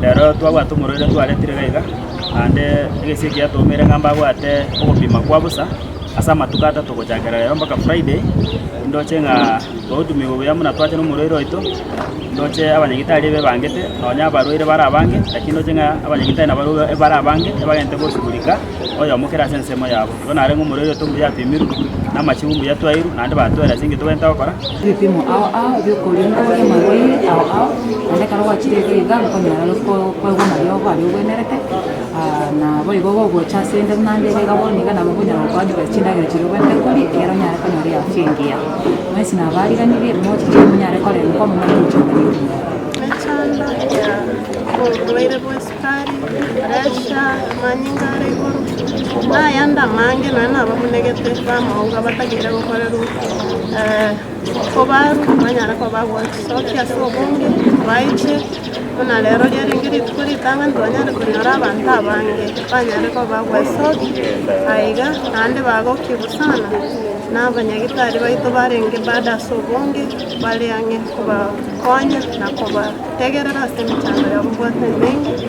Rero twabwate omorwaire twaretire iga iga, naende egesio ekiya twaumeire ng'a mbabwate ogopima kwa bosa, ase amatuko atato gochakera rero mpaka Friday, ndoche ng'a twahudumiwa buya buna twacha na omorwaire oito, ndoche abanyagitari ebebangete, nonya abarwaire bare abange, lakini ndoche ng'a abanyagitari nabarobwo ebare abange, ebagente gosugurika oyomo kera ase ensemo yabo. Igo narenge omorwaire oito mbuya apimirwe, na amachibu mbuya twairwe, naende batwera ase eng'encho tobwenerete gokora. Ebipimo ao ao biokoringoria amarwaire ao ao, naende ekero gwachire iga iga nkonyora ore koegwa amariogo aria obwenerete, naboigo gogocha ase ende buna nde iga iga bono iga nabo nkonyara gokoadvise chindagera chiria obwenerete koria ekero onyare konyora eafya engiya. Mwensi nabariganirie, mochiche monyare korengwa momanye gochanda nebinyoro. Emechando ya oborwaire bwa esukari, pressure, amanyinga are igoro, na ayande amange nonya nabamunegete bamauga batakeire gokorerwa kobarwa banyare koba bagosokia ase obonge baiche buna rero riarenge rituko ritang'ani twanyare konyora abanto abange banyare koba bagwesokia aiga naende bagokigwa sana na abanyagitari baito barenge bado ase obonge bare ang'e kobakonya na kobategerera ase emechando yabo mbwate emenge.